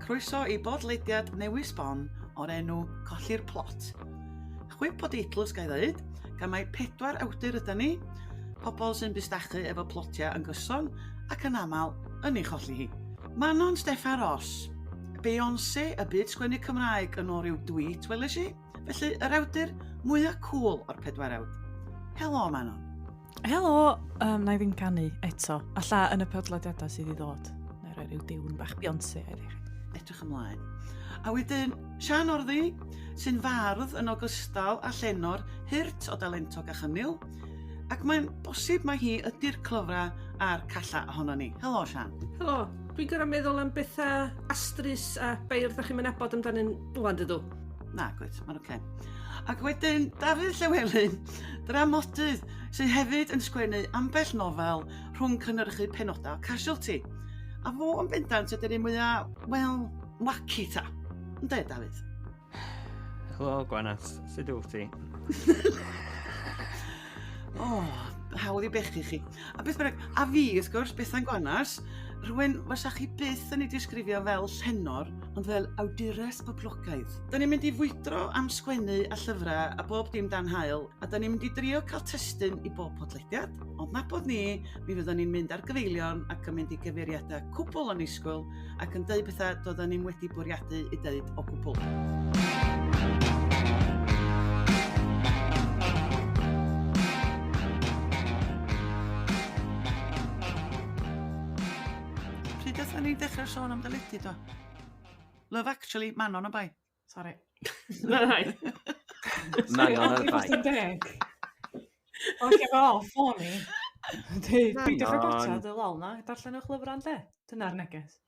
Croeso i bodlediad newydd sbon o'r enw Colli'r Plot. Chwip o deitl, ga i ddeud, gan mai pedwar awdur ydan ni, pobl sy'n bustachu efo plotiau yn gyson ac yn aml yn ei cholli hi. Manon Steffan Ros, Beyoncé y byd sgwennu Cymraeg yn ôl rhyw dweet weles i, felly yr awdur mwyaf cŵl o'r pedwarawd. Helo Manon. Helo, na i ddim canu eto. Alla yn y podlediadau sydd i ddod. Na i roi rhyw diwn bach Beyoncé iddi chi. Edrych ymlaen. A wedyn, Sian Orddu, sy'n fardd yn ogystal â llenor hurt o dalentog a chynnil, ac mae'n bosib mai hi ydy'r clyfra a'r calla ohonon ni. Helo, Sian. Helo. Dwi'n gorfod meddwl am bethau astrus a beirdd da chi'm yn nabod amdanyn ŵan, dydw? Na, gwyt, mae'n oce. Ac wedyn, Dafydd Llywelyn, dramodydd, sydd hefyd yn sgwennu ambell nofel rhwng cynhyrchu penodau Casualty. A fo yn bendant ydy'r un mwyaf, wel, wacky ta. Ynde, Dafydd? Helo, Gwanas. Sut wyt ti? O, hawdd i bechu chi. A beth bynnag, a fi, wrth gwrs, Bethan Gwanas, rhywun fysa chi byth yn ei disgrifio fel llenor, ond fel awdures boblogaidd. Da ni'n mynd i fwydro am sgwennu a llyfrau a bob dim dan haul, a da ni'n mynd i drio cael testun i bob podlediad, ond nabod ni, mi fyddwn ni'n mynd ar gyfeilion ac yn mynd i gyfeiriadau cwbl annisgwyl ac yn deud pethau doedden ni'm wedi bwriadu i deud o gwbl. Pryd ydyn ni'n dechrau sôn am deledu do? Love Actually, Manon o bai. Sorry. Na, na. Manon ar bai. Deg. Oce, fe off o'n i. Dweud, peidiwch â Manon. gwatsiad y lol na, darllenwch lyfrau yn lle. Dyna'r neges.